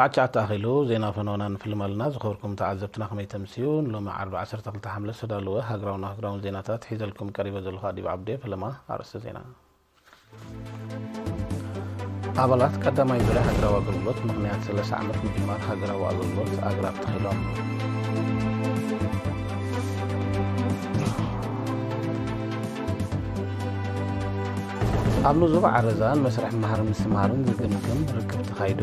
ኣቻ ተኣኺሉ ዜና ፈነወና ንፍልም ኣለና። ዝኸበርኩም ተዓዘብትና ከመይ ተምስዩ? ንሎሚ ዓርቢ ዓሰርተ ክልተ ሓምለ ዝተዳለወ ሃገራውን ኣህጉራውን ዜናታት ሒዘልኩም ቀሪበ ዘለኹ ኣዲብ ዓብዴ። ፈለማ ኣርእስተ ዜና። ኣባላት ቀዳማይ ዙርያ ሃገራዊ ኣገልግሎት ምኽንያት ሰላሳ ዓመት ምጅማር ሃገራዊ ኣገልግሎት ኣግራብ ተኺሎም። ኣብ ዞባ ዓረዛ ንመስርሕ ምምሃር ምስትምሃርን ዝግምግም ርክብ ተኻይዱ።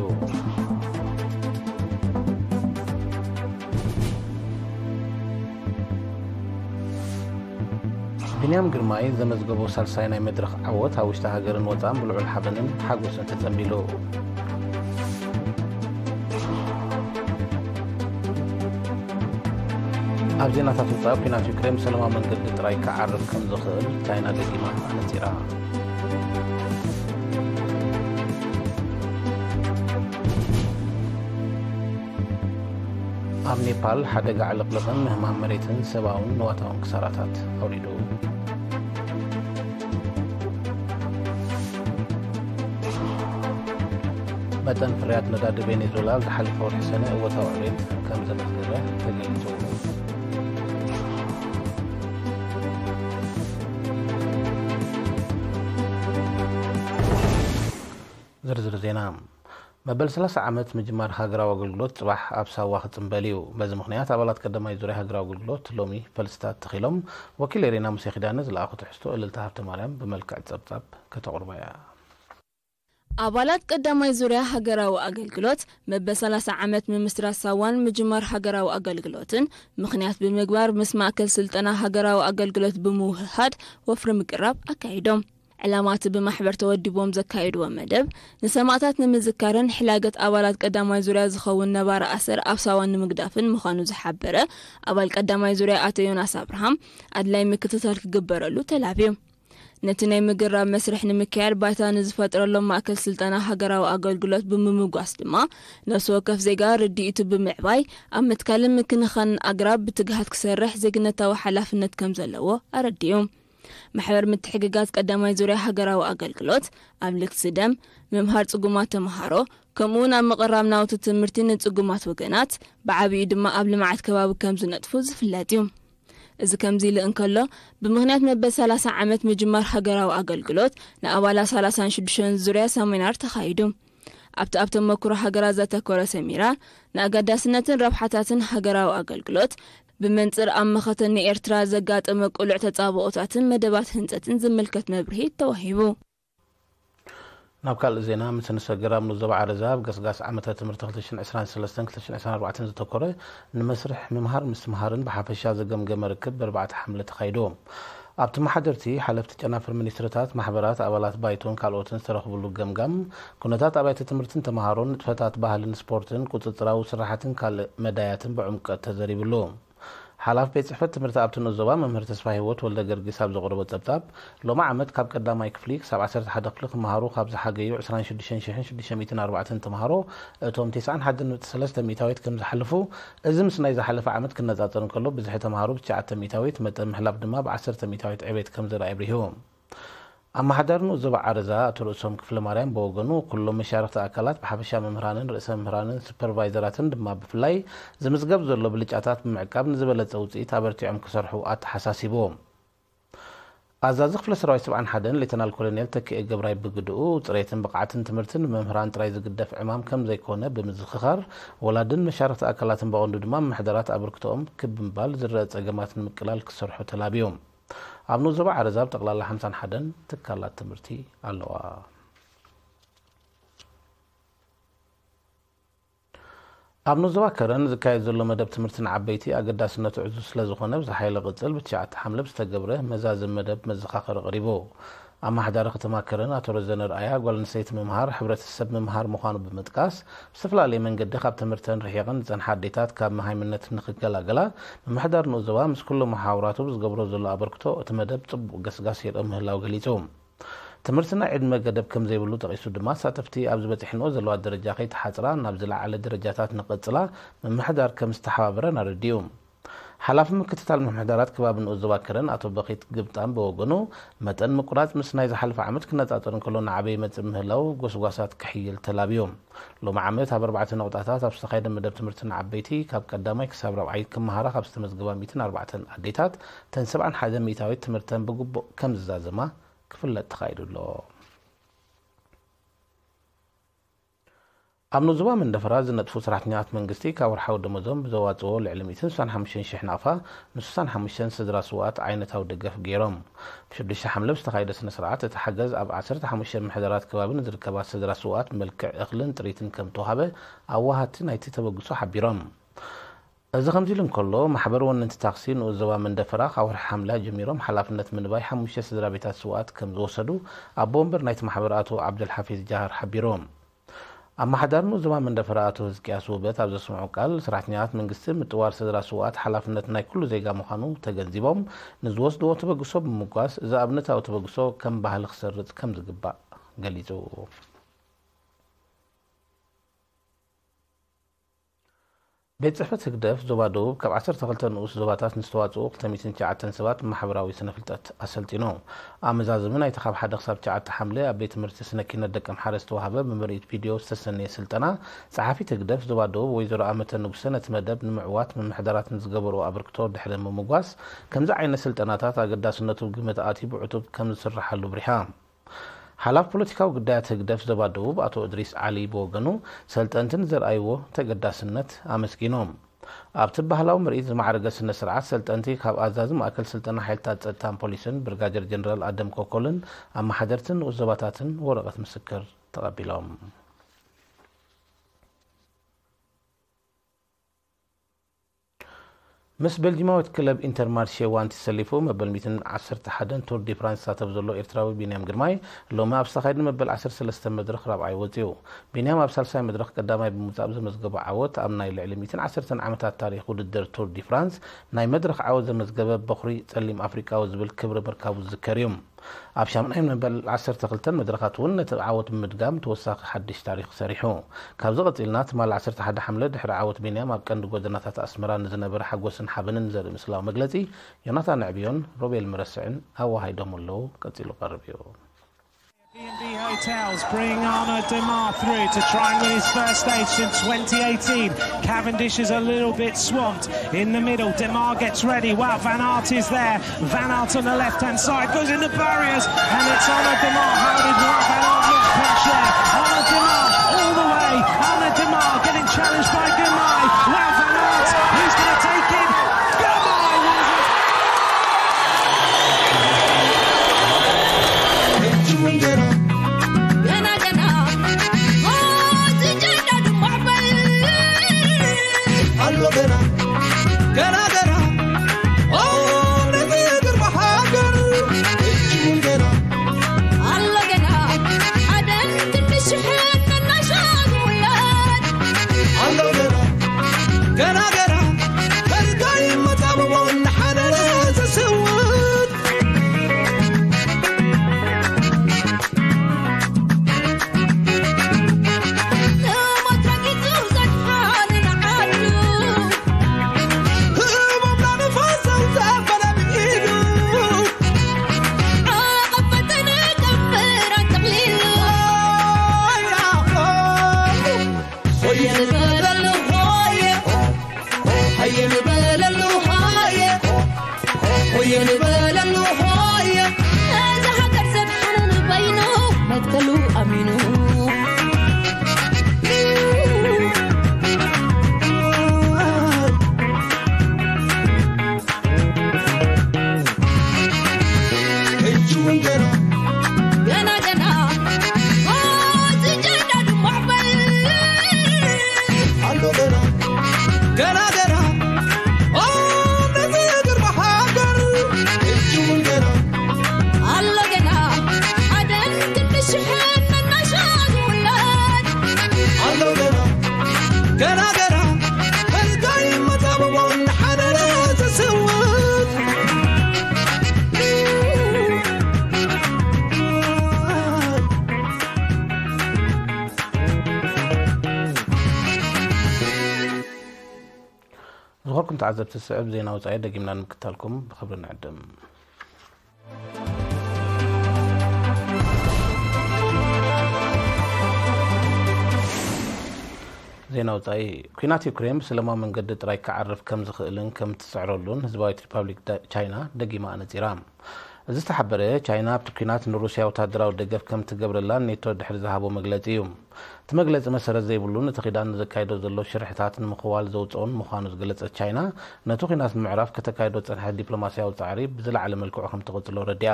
ቢንያም ግርማይ ዘመዝገቦ ሳልሳይ ናይ መድረኽ ዓወት ኣብ ውሽጢ ሃገርን ወጻእን ብልዑል ሓበንን ሓጎስን ተጸንቢሉ። ኣብ ዜናታት ወጻኢ፣ ኲናት ዩክሬን ብሰላማዊ መንገዲ ጥራይ ክዓርፍ ከም ዝኽእል ቻይና ደጊማ ኣነጺራ። ኣብ ኔፓል ሓደጋ ዕልቕልቕን ምህማን መሬትን ሰብኣውን ንዋታውን ክሳራታት ኣውሪዱ። መጠን ፍርያት ነዳዲ ቬኔዙዌላ ኣብ ዝሓለፈ ወርሒ ሰነ እወታዊ ዕቤት ከም ዘመዝገበ ተገሊጹ። ዝርዝር ዜና። መበል ሰላሳ ዓመት ምጅማር ሃገራዊ ኣገልግሎት ጽባሕ ኣብ ሳዋ ክጽንበል እዩ። በዚ ምኽንያት ኣባላት ቀዳማይ ዙርያ ሃገራዊ ኣገልግሎት ሎሚ ፈልስታት ተኺሎም። ወኪል ኤሬና ሙሴ ኪዳነ ዝለኣኾ ትሕዝቶ እልልታ ሃብተ ማርያም ብመልክዕ ጸብጻብ ከተቕርቦ እያ። ኣባላት ቀዳማይ ዙርያ ሃገራዊ ኣገልግሎት መበል ሰላሳ ዓመት ምምስራት ሳዋን ምጅማር ሃገራዊ ኣገልግሎትን ምኽንያት ብምግባር ምስ ማእከል ስልጠና ሃገራዊ ኣገልግሎት ብምውህሃድ ወፍሪ ምቅራብ ኣካይዶም። ዕላማ እቲ ብማሕበር ተወዲቦም ዘካየድዎ መደብ ንሰማእታት ንምዝካርን ሕላገት ኣባላት ቀዳማይ ዙርያ ዝኸውን ነባሪ ኣሰር ኣብ ሳዋ ንምግዳፍን ምዃኑ ዝሓበረ ኣባል ቀዳማይ ዙርያ ኣቶ ዮናስ ኣብርሃም ኣድላይ ምክትታል ክግበረሉ ተላብዩ። ነቲ ናይ ምግራብ መስርሕ ንምክያድ ባይታ ንዝፈጥረሎም ማእከል ስልጠና ሃገራዊ ኣገልግሎት ብምምጓስ ድማ ነፍሲ ወከፍ ዜጋ ርድኢቱ ብምዕባይ ኣብ ምትካልን ምክንኻንን ኣግራብ ብትግሃት ክሰርሕ ዜግነታዊ ሓላፍነት ከም ዘለዎ ኣረዲኡ። ማሕበር ምትሕግጋዝ ቀዳማይ ዙርያ ሃገራዊ ኣገልግሎት ኣብ ልግሲ ደም፣ ምምሃር ጽጉማት ተምሃሮ፣ ከምኡውን ኣብ ምቕራብ ናውቲ ትምህርቲ ንጽጉማት ወገናት፣ ብዓቢኡ ድማ ኣብ ልምዓት ከባቢ ከም ዝነጥፉ ዝፍለጥ እዩ። እዚ ከምዚ ኢሉ እንከሎ፣ ብምኽንያት መበል ሰላሳ ዓመት ምጅማር ሃገራዊ ኣገልግሎት ንኣባላት ሰላሳን ሽዱሽተን ዙርያ ሰሚናር ተኻይዱ። ኣብቲ ኣብ ተመክሮ ሃገራት ዘተኮረ ሰሚናር ንኣገዳስነትን ረብሓታትን ሃገራዊ ኣገልግሎት ብመንጽር ኣብ መኸተ ንኤርትራ ዘጋጠመ ቅሉዕ ተጻብኦታትን መደባት ህንጸትን ዝምልከት መብርሂ ተዋሂቡ። ናብ ካልእ ዜና ምስ ንሰግር፣ ኣብ ዞባ ዓረዛ ኣብ ገስጋስ ዓመተ ትምህርቲ ክልተ ሽሕን ዕስራን ሰለስተን ክልተ ሽሕን ዕስራን ኣርባዕተን ዘተኮረ ንመስርሕ ምምሃር ምስትምሃርን ብሓፈሻ ዘገምገመ ርክብ ብኣርባዕተ ሓምለ ተኻይዱ። ኣብቲ መሓደርቲ፣ ሓለፍቲ ጨናፍር ሚኒስትርታት፣ ማሕበራት፣ ኣባላት ባይቶን ካልኦትን ዝተረኽብሉ ገምጋም፣ ኩነታት ኣብያተ ትምህርትን ተምሃሮን፣ ንጥፈታት ባህልን ስፖርትን፣ ቁጽጽራዊ ስራሓትን ካልእ መዳያትን ብዕምቀት ተዘሪብሉ። ሓላፊ ቤት ጽሕፈት ትምህርቲ ኣብቲ ንኡስ ዞባ መምህር ተስፋ ህይወት ወልደ ገርጊስ ኣብ ዘቕረቦ ጸብጻብ፣ ሎሚ ዓመት ካብ ቀዳማይ ክፍሊ ክሳብ ዓሰርተ ሓደ ክፍሊ ክመሃሩ ካብ ዝሓገዩ ዕስራን ሽዱሽተን ሽሕን ሽዱሽተ ሚእትን ኣርባዕተን ተምሃሮ፣ እቶም ተስዓን ሓደን ነጥቢ ሰለስተ ሚእታዊት ከም ዝሓለፉ፣ እዚ ምስ ናይ ዝሓለፈ ዓመት ክነጻጸር እንከሎ፣ ብዝሒ ተምሃሮ ብትሽዓተ ሚእታዊት፣ መጠን ምሕላፍ ድማ ብዓሰርተ ሚእታዊት ዕቤት ከም ዝረኣየ ኣብሪሁ። ኣመሓዳሪ ንኡስ ዞባ ዓረዛ ኣቶ ርእሶም ክፍለማርያም ብወገኑ፣ ኩሎም መሻርኽቲ ኣካላት ብሓፈሻ መምህራንን ርእሰ መምህራንን ሱፐርቫይዘራትን ድማ ብፍላይ ዝምዝገብ ዘሎ ብልጫታት ብምዕቃብ ንዝበለጸ ውጽኢት ኣበርቲዖም ክሰርሑ ኣተሓሳሲቡ። ኣዛዚ ክፍለ ሰራዊት ሰብዓን ሓደን ሌተናል ኮሎኔል ተኪኤ ገብራይ ብግድኡ፣ ጽሬትን ብቕዓትን ትምህርትን ብመምህራን ጥራይ ዝግደፍ ዕማም ከም ዘይኮነ ብምዝኽኻር፣ ወላድን መሻርኽቲ ኣካላትን ብቐንዱ ድማ ምምሕዳራት ኣበርክቶኦም ክብ ምባል ዝረአ ጸገማት ንምቅላል ክሰርሑ ተላብዩ። ኣብ ንኡስ ዞባ ዓረዛ ኣብ ጠቕላላ ሓምሳን ሓደን ትካላት ትምህርቲ ኣለዋ። ኣብ ንኡስ ዞባ ከረን ዝካየድ ዘሎ መደብ ትምህርቲ ንዓበይቲ ኣገዳስነቱ ዕዙዝ ስለ ዝኾነ፣ ብዝሓየለ ቅጽል ብትሽዓተ ሓምለ ብዝተገብረ መዛዘሚ መደብ መዘኻኸሪ ቀሪቡ። ኣመሓዳሪ ከተማ ከረን ኣቶ ረዘነ ርኣያ፣ ጓል ኣንስተይቲ ምምሃር ሕብረተሰብ ምምሃር ምዃኑ ብምጥቃስ፣ ብዝተፈላለየ መንገዲ ካብ ትምህርተን ርሒቐን ዝጸንሓ ኣዴታት ካብ መሃይምነት ንኽገላገላ፣ ምምሕዳር ንኡስ ዞባ ምስ ኩሎም መሓውራቱ ብዝገብሮ ዘሎ ኣበርክቶ፣ እቲ መደብ ጽቡቕ ገስጋስ የርኢ ምህላው ገሊጹ። ትምህርቲ ናይ ዕድመ ገደብ ከም ዘይብሉ ጠቒሱ ድማ፣ ተሳተፍቲ ኣብ ዝበጽሕንኦ ዘለዋ ደረጃ ከይተሓጽራ ናብ ዝለዓለ ደረጃታት ንኽቕጽላ ምምሕዳር ከም ዝተሓባበረን ኣረዲኡ። ሓላፊ ምክትታል ምምሕዳራት ከባቢ ንኡስ ዞባ ከረን ኣቶ በኺት ግብጣም ብወገኑ፣ መጠን ምቁራጽ ምስ ናይ ዝሓለፈ ዓመት ክነጻጸር እንከሎ ንዓበይ ይመጽእ ምህላው ጎስጓሳት ክሕይል ተላብዩ። ሎሚ ዓመት ኣብ ኣርባዕተ ነቑጣታት ኣብ ዝተኻየደ መደብ ትምህርቲ ንዓበይቲ ካብ ቀዳማይ ክሳብ ራብዓይ ክመሃራ ካብ ዝተመዝገባ ሚእትን ኣርባዕተን ኣዴታት፣ እተን ሰብዓን ሓደን ሚእታዊት ትምህርተን ብግቡእ ከም ዝዛዘማ ክፍለጥ ተኻኢሉ ኣሎ። ኣብ ንኡስ ዞባ መንደፈራ ዝነጥፉ ሰራሕተኛታት መንግስቲ ካብ ወርሓዊ ደሞዞም ብዘዋፅኦ ልዕሊ ሚእትን ስሳን ሓሙሽተን ሽሕ ናቕፋ ንስሳን ሓሙሽተን ስድራ ስውኣት ዓይነታዊ ደገፍ ገይሮም። ብሽዱሽተ ሓምለ ብዝተኻየደ ስነ ስርዓት እቲ ሓገዝ ኣብ ዓሰርተ ሓሙሽተ ምሕደራት ከባቢ ንዝርከባ ስድራ ስውኣት ብመልክዕ እኽልን ጥሪትን ከም ተዋሃበ ኣዋሃድቲ ናይቲ ተበግሶ ሓቢሮም። እዚ ከምዚ ኢሉ እንከሎ፣ ማሕበር ወነንቲ ታክሲ ንኡስ ዞባ መንደፈራ ካብ ወርሒ ሓምለ ጀሚሮም ሓላፍነት ምንባይ ሓሙሽተ ስድራ ቤታት ስውኣት ከም ዝወሰዱ ኣቦ ወንበር ናይቲ ማሕበር ኣቶ ዓብደልሓፊዝ ጃሃር ሓቢሮም። ኣመሓዳሪ ንኡስ ዞባ መንደፈራ ኣቶ ህዝቅያስ ውበት ኣብ ዘስምዖ ቃል፣ ሰራሕተኛታት መንግስቲ ምጥዋር ስድራ ስውኣት ሓላፍነት ናይ ኩሉ ዜጋ ምዃኑ ተገንዚቦም፣ ንዝወስድዎ ተበግሶ ብምምጓስ፣ እዚ ኣብነታዊ ተበግሶ ከም ባህሊ ክሰርጽ ከም ዝግባእ ገሊጹ። ቤት ጽሕፈት ህግደፍ ዞባ ደቡብ ካብ ዓሰርተ ክልተ ንኡስ ዞባታት ንዝተዋጽኡ ክልተ ሚእትን ትሽዓተን ሰባት ማሕበራዊ ስነ ፍልጠት ኣሰልጢኑ። ኣመዛዝሚ ናይቲ ካብ ሓደ ክሳብ ትሽዓተ ሓምለ ኣብ ቤት ትምህርቲ ስነ ኪነት ደቀምሓረ ዝተዋህበ ብምርኢት ቪድዮ ዝተሰነየ ስልጠና፣ ጸሓፊት ህግደፍ ዞባ ደቡብ ወይዘሮ ኣመተ ንጉሰ ነቲ መደብ ንምዕዋት ምምሕዳራት ንዝገበርኦ ኣበርክቶ ድሕሪ ምምጓስ፣ ከምዚ ዓይነት ስልጠናታት ኣገዳስነቱ ብግምት ኣትዩ ብዕቱብ ከም ዝስርሓሉ ብሪሃ። ሓላፊ ፖለቲካዊ ጉዳያት ህግደፍ ዞባ ደቡብ ኣቶ እድሪስ ዓሊ ብወገኑ፣ ሰልጠንቲ ንዘርኣይዎ ተገዳስነት ኣመስጊኖም። ኣብቲ ባህላዊ ምርኢት ዝማዕረገ ስነ ስርዓት፣ ሰልጠንቲ ካብ ኣዛዚ ማእከል ስልጠና ሓይልታት ጸጥታን ፖሊስን ብርጋጀር ጀነራል ኣደም ኮኮልን ኣመሓደርትን ንኡስ ዞባታትን ወረቐት ምስክር ተቐቢሎም። ምስ ቤልጂማዊት ክለብ ኢንተርማርሼ ዋንቲ ሰሊፉ መበል ሚእትን ዓሰርተ ሓደን ቱር ዲ ፍራንስ ዝሳተፍ ዘሎ ኤርትራዊ ቢንያም ግርማይ፣ ሎሚ ኣብ ዝተኻየደ መበል ዓሰርተ ሰለስተ መድረኽ ራብዓይ ወጺኡ። ቢንያም ኣብ ሳልሳይ መድረኽ ቀዳማይ ብምውጻእ ብዘመዝገቦ ዓወት፣ ኣብ ናይ ልዕሊ ሚእትን ዓሰርተን ዓመታት ታሪኽ ውድድር ቱር ዲ ፍራንስ ናይ መድረኽ ዓወት ዘመዝገበ በኹሪ ጸሊም ኣፍሪቃዊ ዝብል ክብሪ ምርካቡ ዝዝከር እዩ። ኣብ ሻምናይ መበል ዓሰርተ ክልተን መድረኻት እውን ነቲ ዓወት ብምድጋም ተወሳኺ ሓድሽ ታሪኽ ሰሪሑ። ካብዚ ቀጺልና ትማሊ ዓሰርተ ሓደ ሓምለ ድሕሪ ዓወት ቢንያም ኣብ ቀንዲ ጎደናታት ኣስመራ ንዝነበረ ሓጎስን ሓበንን ዘርኢ ምስላዊ መግለጺ ዮናታን ዕብዮን ሮቤል መረስዕን ኣወሃሂዶም ኣለዉ። ቀጺሉ ቀርብ እዩ። B and B Hotels bring Arnaud Démare through to try and win his first stage since twenty eighteen. Cavendish is a little bit swamped in the middle. Démare gets ready. Wow, Van Aert is there. Van Aert on the left-hand side goes in the barriers, and it's Arnaud Démare. How did Wout van Aert not crash there? Arnaud Démare all the way. Arnaud Démare getting challenged by Girmay. Wout van Aert, he's going to take it. Girmay wins it. ዝኸበርኩም ተዓዘብቲ፣ ዝስዕብ ዜና ወጻኢ ደጊምና ንምክታልኩም ብኽብሪ ንዕድም። ዜና ወጻኢ። ኲናት ዩክሬን ብሰላማዊ መንገዲ ጥራይ ክዓርፍ ከም ዝኽእልን ከም እትጽዕረሉን ህዝባዊት ሪፓብሊክ ዳ-፣ ቻይና ደጊማ ኣነጺራ። እዚ ዝተሓበረ፣ ቻይና ኣብቲ ኲናት ንሩስያ ወታደራዊ ደገፍ ከም ትገብረላን ኔቶ ድሕሪ ዝሃቦ መግለጺ እዩ። እቲ መግለጺ መሰረት ዘይብሉን እቲ ኪዳን ንዘካይዶ ዘሎ ሽርሕታት ንምኽዋል ዘውጽኦን ምዃኑ ዝገለጸት ቻይና፣ ነቲ ኲናት ንምዕራፍ ከተካይዶ ዝጸንሐት ዲፕሎማስያዊ ጻዕሪ ብዝለዓለ መልክዑ ከም ትቕጽሎ ረዲኣ።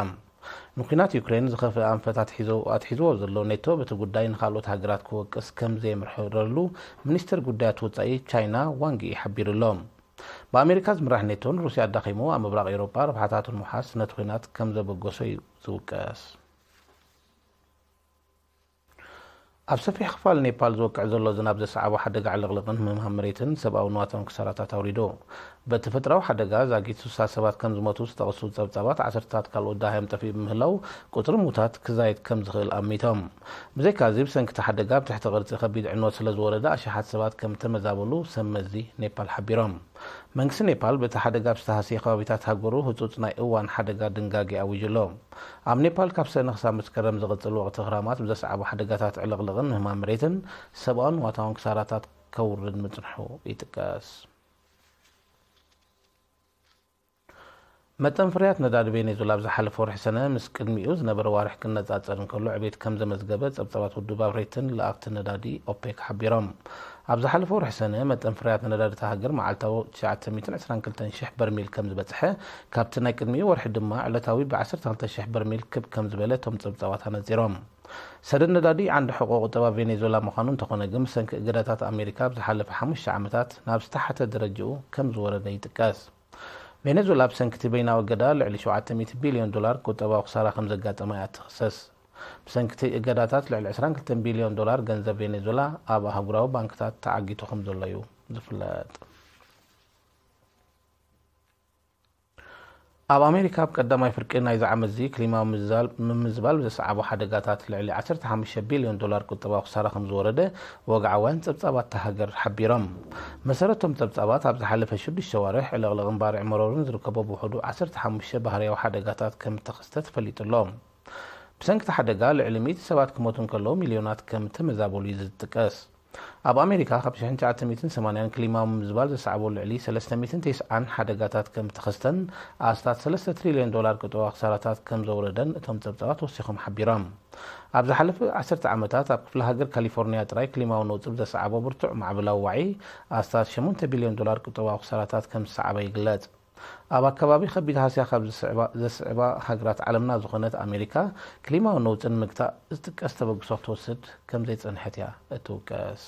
ንኲናት ዩክሬን ዝኸፍአ ኣንፈት ኣትሒዞ-፣ ኣትሒዝዎ ዘሎ ኔቶ፣ በቲ ጉዳይ ንኻልኦት ሃገራት ክወቅስ ከም ዘየምርሕረሉ ሚኒስትር ጉዳያት ወጻኢ ቻይና ዋንግ ዪ ሓቢሩ ኣሎ። ብኣሜሪካ ዝምራሕ ኔቶ ንሩስያ ኣዳኺሙ ኣብ ምብራቕ ኤውሮጳ ረብሓታቱ ንምውሓስ ነቲ ኲናት ከም ዘበገሶ እዩ ዝውቀስ። ኣብ ሰፊሕ ክፋል ኔፓል ዝወቅዕ ዘሎ ዝናብ ዘስዓቦ ሓደጋ ዕልቕልቕን ምህምሃም መሬትን ሰብኣዊ ንዋታውን ክሳራታት ኣውሪዱ። በቲ ተፈጥሮኣዊ ሓደጋ ዛጊት ስሳ ሰባት ከም ዝሞቱ ዝጠቕሱ ጸብጻባት፣ ዓሰርተታት ካልኦት ደሃዮም ጠፊኡ ብምህላው፣ ቁጽሪ ምዉታት ክዛየድ ከም ዝኽእል ኣሚቶም። ብዘይካዚ፣ ብሰንኪ እቲ ሓደጋ ኣብ ትሕቲ ቅርጺ ከቢድ ዕንወት ስለ ዝወረደ፣ ኣሽሓት ሰባት ከም ተመዛበሉ ሰብ መዚ ኔፓል ሓቢሮም። መንግስቲ ኔፓል በቲ ሓደጋ ኣብ ዝተሃስየ ከባቢታት ሃገሩ ህጹጽ ናይ እዋን ሓደጋ ድንጋጌ ኣዊጁ ኣሎ። ኣብ ኔፓል ካብ ሰነ ክሳብ መስከረም ዝቕጽል ወቕቲ ክራማት ብዘስዓቦ ሓደጋታት ዕልቕልቕን ምህማም መሬትን ሰብኣውን ንዋታውን ክሳራታት ከውርድ ምጽንሑ ይጥቀስ። መጠን ፍርያት ነዳዲ ቬኔዙላ ኣብ ዝሓለፈ ወርሒ ሰነ ምስ ቅድሚኡ ዝነበረ ዋርሕ ክነጻጸር እንከሎ ዕቤት ከም ዘመዝገበ ጸብጻባት ውድብ ኣብሬትን ለኣኽቲ ነዳዲ ኦፔክ ሓቢሮም። ኣብ ዝሓለፈ ወርሒ ሰነ መጠን ፍርያት ነዳዲ እታ ሃገር መዓልታዊ ትሽዓተ ሚእትን ዕስራን ክልተን ሽሕ በርሚል ከም ዝበጽሐ፣ ካብቲ ናይ ቅድሚኡ ወርሒ ድማ ዕለታዊ ብዓሰርተ ክልተ ሽሕ በርሚል ክብ ከም ዝበለ እቶም ጸብጻባት ኣነጺሮም። ሰደድ ነዳዲ ዓንዲ ሕቖ ቁጠባ ቬኔዙዌላ ምዃኑ እንተኾነ ግን፣ ብሰንኪ እገዳታት ኣሜሪካ ኣብ ዝሓለፈ ሓሙሽተ ዓመታት ናብ ዝተሓተ ደረጃኡ ከም ዝወረደ ይጥቀስ። ቬኔዙዌላ ብሰንኪ እቲ በይናዊ እገዳ ልዕሊ ሸውዓተ ሚእቲ ቢልዮን ዶላር ቁጠባዊ ክሳራ ከም ዘጋጠማ እያ እትኽሰስ። ብሰንኪ እቲ እገዳታት ልዕሊ ዕስራን ክልተን ቢልዮን ዶላር ገንዘብ ቬኔዙዌላ ኣብ ኣህጉራዊ ባንክታት ተዓጊቱ ከም ዘሎ እዩ ዝፍለጥ። ኣብ ኣሜሪካ ኣብ ቀዳማይ ፍርቂ ናይዚ ዓመትዚ ክሊማዊ ምዝዛል-፣ ምምዝባል ብዘስዓቦ ሓደጋታት ልዕሊ ዓሰርተ ሓሙሽተ ቢልዮን ዶላር ቁጠባዊ ክሳራ ከም ዝወረደ ወግዓውያን ጸብጻባት እታ ሃገር ሓቢሮም። መሰረቶም ጸብጻባት፣ ኣብ ዝሓለፈ ሽዱሽተ ዋርሕ ዕልቕልቕን ባርዕ መሮርን ዝርከቦ ብውሕዱ ዓሰርተ ሓሙሽተ ባህርያዊ ሓደጋታት ከም እተኸስተ ተፈሊጡ ኣሎ። ብሰንኪ እቲ ሓደጋ ልዕሊ ሚእቲ ሰባት ክሞቱ እንከለዉ፣ ሚልዮናት ከም እተመዛበሉ እዩ ዝጥቀስ። ኣብ ኣሜሪካ ካብ ሽሕን ትሽዓተ ሚእትን ሰማንያን ክሊማዊ ምምዝባል ዘስዓቦ ልዕሊ ሰለስተ ሚእትን ተስዓን ሓደጋታት ከም እተኸስተን ኣስታት ሰለስተ ትሪልዮን ዶላር ቁጠባዊ ክሳራታት ከም ዘውረደን እቶም ጸብጻባት ወሲኾም ሓቢሮም። ኣብ ዝሓለፈ ዓሰርተ ዓመታት ኣብ ክፍለ ሃገር ካሊፎርኒያ ጥራይ ክሊማዊ ነውጺ ብዘስዓቦ ብርቱዕ ማዕበላዊ ዋዒ ኣስታት ሸሞንተ ቢልዮን ዶላር ቁጠባዊ ክሳራታት ከም ዝሰዓበ ይግለጽ። ኣብ ኣከባቢ ከቢድ ሃስያ ካብ ዝስዕባ-፣ ዘስዕባ ሃገራት ዓለምና ዝኾነት ኣሜሪካ፣ ክሊማዊ ነውጺ ንምግታእ ዝጥቀስ ተበግሶ ክትወስድ ከም ዘይጸንሐት እያ እትውቀስ።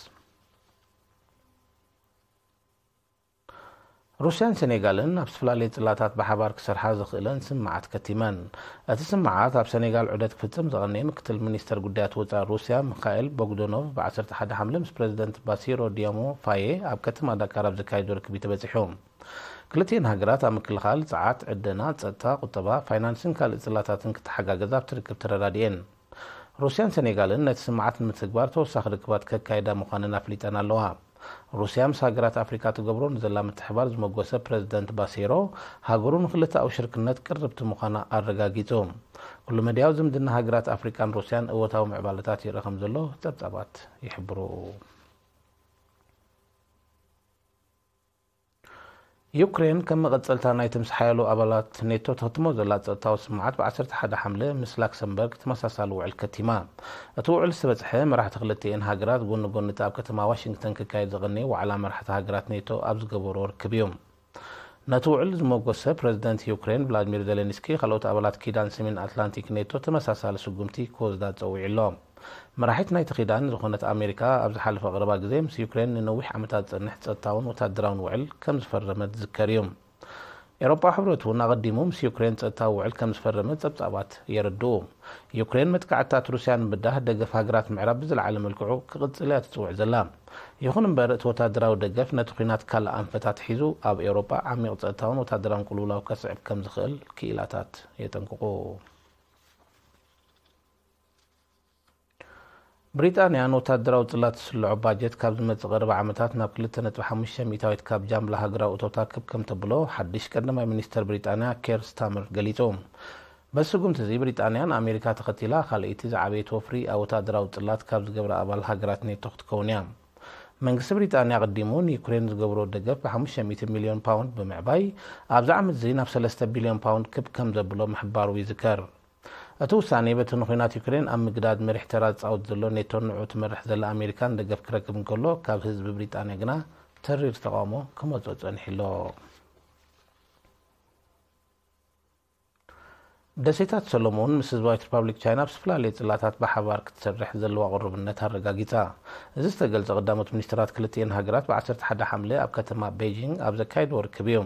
ሩስያን ሴኔጋልን ኣብ ዝተፈላለየ ጽላታት ብሓባር ክሰርሓ ዝኽእለን ስምምዓት ከቲመን። እቲ ስምምዓት ኣብ ሴኔጋል ዑደት ክፍጽም ዝቐነየ ምክትል ሚኒስተር ጉዳያት ወጻኢ ሩስያ ሚኻኤል ቦግዶኖቭ ብ ዓሰርተ ሓደ ሓምለ ምስ ፕረዚደንት ባሲሮ ዲያሞ ፋዬ ኣብ ከተማ ዳካር ኣብ ዘካየዶ ርክብ እዩ ተበጺሑ። ክልቲኤን ሃገራት ኣብ ምክልኻል፣ ጸዓት፣ ዕደና፣ ጸጥታ፣ ቁጠባ፣ ፋይናንስን ካልእ ጽላታትን ክተሓጋገዛ ኣብቲ ርክብ ተረዳዲኤን። ሩስያን ሴኔጋልን ነቲ ስምምዓት ንምትግባር ተወሳኺ ርክባት ከካይዳ ምዃነን ኣፍሊጠን ኣለዋ። ሩስያ ምስ ሃገራት ኣፍሪካ ትገብሮ ንዘላ ምትሕባር ዝመጎሰ ፕረዚደንት ባሴሮ፣ ሃገሩ ንክልተኣዊ ሽርክነት ቅርብቲ ምዃና ኣረጋጊጹ። ኩሉ መድያዊ ዝምድና ሃገራት ኣፍሪቃን ሩስያን እወታዊ ምዕባለታት ይርአ ከም ዘሎ ጸብጻባት ይሕብሩ። ዩክሬን ከም መቐጸልታ ናይቲ ምስ ሓያሎ ኣባላት ኔቶ ተኽትሞ ዘላ ጸጥታዊ ስምምዓት ብ ዓሰርተ ሓደ ሓምለ ምስ ላክሰምበርግ ተመሳሳሊ ውዕል ከቲማ። እቲ ውዕል ዝተበጽሐ መራሕቲ ክልቲኤን ሃገራት ጎኒ ጎኒ እቲ ኣብ ከተማ ዋሽንግተን ክካየድ ዝቐነየ ዋዕላ መራሕቲ ሃገራት ኔቶ ኣብ ዝገበርዎ ርክብ እዩ። ነቲ ውዕል ዝመጎሰ ፕረዚደንት ዩክሬን ቭላድሚር ዜሌንስኪ፣ ካልኦት ኣባላት ኪዳን ሰሜን ኣትላንቲክ ኔቶ ተመሳሳሊ ስጉምቲ ክወስዳ ጸዊዑ ኣሎ። መራሒት ናይቲ ኪዳን ዝኾነት ኣሜሪካ፣ ኣብ ዝሓለፈ ቀረባ ግዜ ምስ ዩክሬን ንነዊሕ ዓመታት ዝጸንሕ ጸጥታውን ወታደራውን ውዕል ከም ዝፈረመት ዝዝከር እዩ። ኤውሮጳዊ ሕብረት እውን ኣቐዲሙ ምስ ዩክሬን ጸጥታዊ ውዕል ከም ዝፈረመ ጸብጻባት የረድኡ። ዩክሬን መጥቃዕትታት ሩስያ ንምብዳህ ደገፍ ሃገራት ምዕራብ ብዝለዓለ መልክዑ ክቕጽል እያ ትጽውዕ ዘላ። ይኹን እምበር፣ እቲ ወታደራዊ ደገፍ ነቲ ኲናት ካልእ ኣንፈታት ሒዙ ኣብ ኤውሮጳ ዓሚቕ ጸጥታውን ወታደራውን ቅልውላው ከስዕብ ከም ዝኽእል ክኢላታት የጠንቅቑ። ብሪጣንያ ንወታደራዊ ጽላት ትስልዖ ባጀት ካብ ዝመጽእ ቀረባ ዓመታት ናብ ክልተ ነጥቢ ሓሙሽተ ሚእታዊት ካብ ጃምላ ሃገራዊ እቶታ ክብ ከም ተብሎ ሓድሽ ቀዳማይ ሚኒስተር ብሪጣንያ ኬር ስታመር ገሊጹ። በዚ ስጉምቲ እዚ ብሪጣንያ ንኣሜሪካ ተኸቲላ ካልኣይቲ ዝዓበየት ወፍሪ ኣብ ወታደራዊ ጽላት ካብ ዝገብራ ኣባል ሃገራት ኔቶ ክትከውን እያ። መንግስቲ ብሪጣንያ ኣቐዲሙ ንዩክሬን ዝገብሮ ደገፍ ብ ሓሙሽተ ሚእቲ ሚልዮን ፓውንድ ብምዕባይ ኣብዚ ዓመት እዚ ናብ ሰለስተ ቢልዮን ፓውንድ ክብ ከም ዘብሎ ምሕባሩ ይዝከር። እቲ ውሳኔ በቲ ንኹናት ዩክሬን ኣብ ምግዳድ መሪሕ ተራ ዝጻወት ዘሎ ኔቶን ንዕኡ ትመርሕ ዘላ ኣሜሪካን ደገፍ ክረክብ እንከሎ ካብ ህዝቢ ብሪጣንያ ግና ተሪር ተቓውሞ ክመጾ ጸኒሑ ኣሎ። ደሴታት ሰሎሞን ምስ ህዝባዊት ሪፓብሊክ ቻይና ኣብ ዝተፈላለየ ጽላታት ብሓባር ክትሰርሕ ዘለዋ ቅሩብነት ኣረጋጊጻ። እዚ ዝተገልጸ ቀዳሞት ሚኒስትራት ክልቲኤን ሃገራት ብ ዓሰርተ ሓደ ሓምለ ኣብ ከተማ ቤጂንግ ኣብ ዘካየድዎ ርክብ እዩ።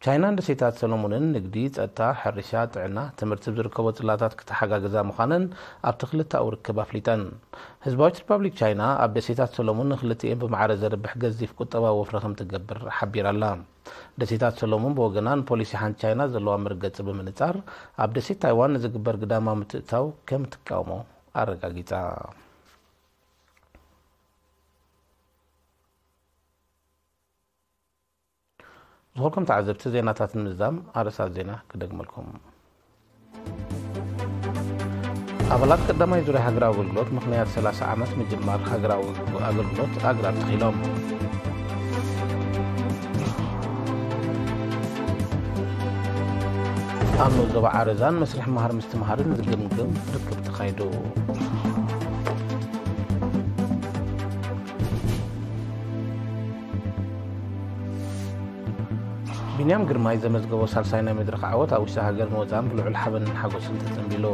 ቻይናን ደሴታት ሰሎሞንን ንግዲ፣ ጸጥታ፣ ሕርሻ፣ ጥዕና፣ ትምህርቲ ዝርከቦ ጽላታት ክተሓጋግዛ ምዃነን ኣብቲ ክልተኣዊ ርክብ ኣፍሊጠን። ህዝባዊት ሪፓብሊክ ቻይና ኣብ ደሴታት ሰሎሞን ንክልቲኤን ብማዕረ ዘርብሕ ገዚፍ ቁጠባዊ ወፍሪ ከም ትገብር ሓቢራ ኣላ። ደሴታት ሰሎሞን ብወገና ንፖሊሲ ሓንቲ ቻይና ዘለዋ መርገጺ ብምንጻር ኣብ ደሴት ታይዋን ንዝግበር ግዳማዊ ምትእትታው ከም ትቃወሞ ኣረጋጊጻ። ዝኾንኩም ተዓዘብቲ ዜናታት ንምዝዛም ኣርእስታት ዜና ክደግመልኩም። ኣባላት ቀዳማይ ዙርያ ሃገራዊ ኣገልግሎት ምኽንያት ሰላሳ ዓመት ምጅማር ሃገራዊ ኣገልግሎት ኣግራብ ተኺሎም። ኣብ ንኡስ ዞባ ዓረዛን መስርሕ መሃር ምስትምሃርን ዝግምግም ርክብ ተኻይዱ። ቢንያም ግርማይ ዘመዝገቦ ሳልሳይ ናይ መድረኽ ዓወት ኣብ ውሽጢ ሃገርን ወጻእን ብልዑል ሓበንን ሓጎስን ተጸንቢሉ።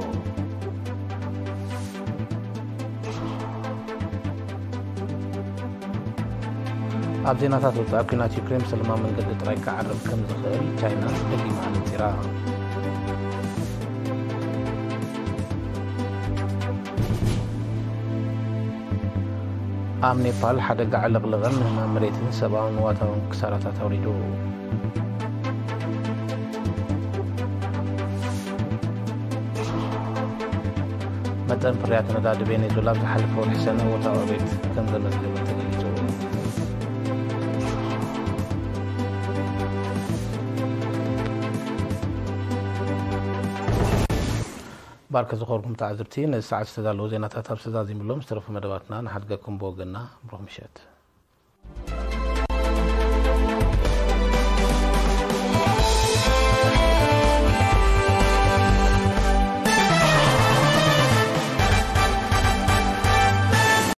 ኣብ ዜናታት ወጻኢ፣ ኲናት ዩክሬን ብሰላማዊ መንገዲ ጥራይ ክዓርፍ ከም ዝኽእል ቻይና ደጊማ ኣነጺራ። ኣብ ኔፓል ሓደጋ ዕልቕልቕን ምህማም መሬትን ሰብኣውን ንዋታውን ክሳራታት ኣውሪዱ። መጠን ፍርያት ነዳዲ ቬኔዙዌላ ኣብ ዝሓለፈ ወርሒ ሰነ እወታዊ ዕቤት ከም ዘመዝገበ ተገሊጹ። ባርከ ዝኾርኩም ተዓዘብቲ፣ ነዚ ሰዓት ዝተዳለዉ ዜናታት ኣብ ዝተዛዚምሎም ዝተረፉ መደባትና ንሓድገኩም ብወገንና ብሩኽ ምሸት።